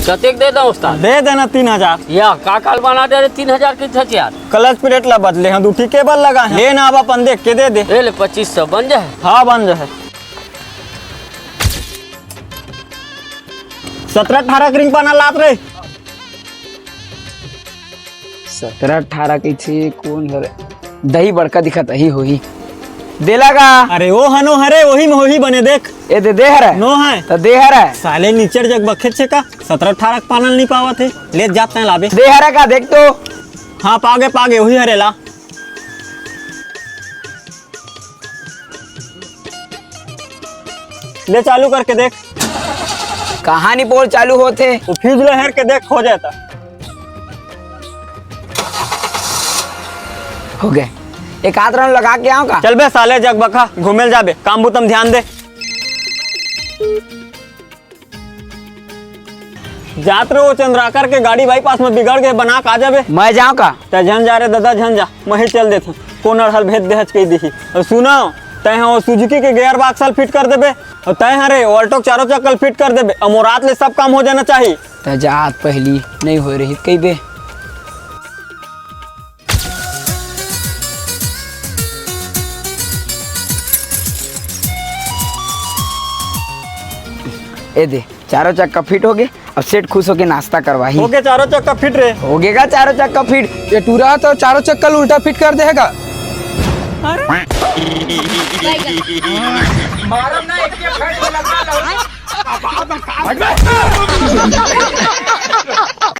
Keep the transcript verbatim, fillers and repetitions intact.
कतेक दे दो उस्ताद? दे देना तीन हजार। या का काल बना दे रे तीन हजार के धचियार? क्लच प्लेट ला बदले हैं, दू ठी केबल लगा है। ले ना, अब अपन देख के दे दे। ए ले पच्चीस सौ बन जाए। हाँ, बन जाए। सत्रह अठारह के रिंग पाना लात रे। सत्रह अठारह कइसे, कौन हरे? दही बड़का दिखत, अही होही। देला गा। अरे ओ हनो हरे, वही में होही बने देख। ए दे, दे हरे। नो है। त दे हरे। साले निचर जग बखेत छे का? सत्रह अठारह के पानल नहीं पावत है। ले जात हैं लाबे। दे हरे का, देख तो। हाँ, पागे, पागे, वही हरे ला। ले चालू करके देख। कहानी बोल चालू होथे। वो फ्यूज ला हेर के देख, हो जाता। हो गए। एक आध राउंड लगा के आऊं का? चल बे साले जगबखा, घूमेल जाबे, काम बुतम ध्यान दे। जात रहे वो चंद्राकर के गाड़ी बाईपास में बिगड़ गए, बना के आ जाबे। मैं जाऊं का? तै झन जा रे दादा, झन जा, मैं ही चल देथों। कोन अड़हल भेज देहच कही दिही। और सुनो, तै हो सुजुकी के गियर बॉक्स ल फिट कर देबे, और तै हरे ऑल्टो के चारों चक्का ल फिट कर देबे, और मोर हाथ ले सब काम हो जाना चाहिए। तै जात पहली नहीं हो रही कही बे। ए दे, चारों चक्का फिट हो गए। अब सेठ खुश होके नाश्ता करवाही। हो गए चारों चक्का फिट रे। हो गएगा चारों चक्का फिट। ये टूरा तो चारों चक्का ल उल्टा फिट कर देगा।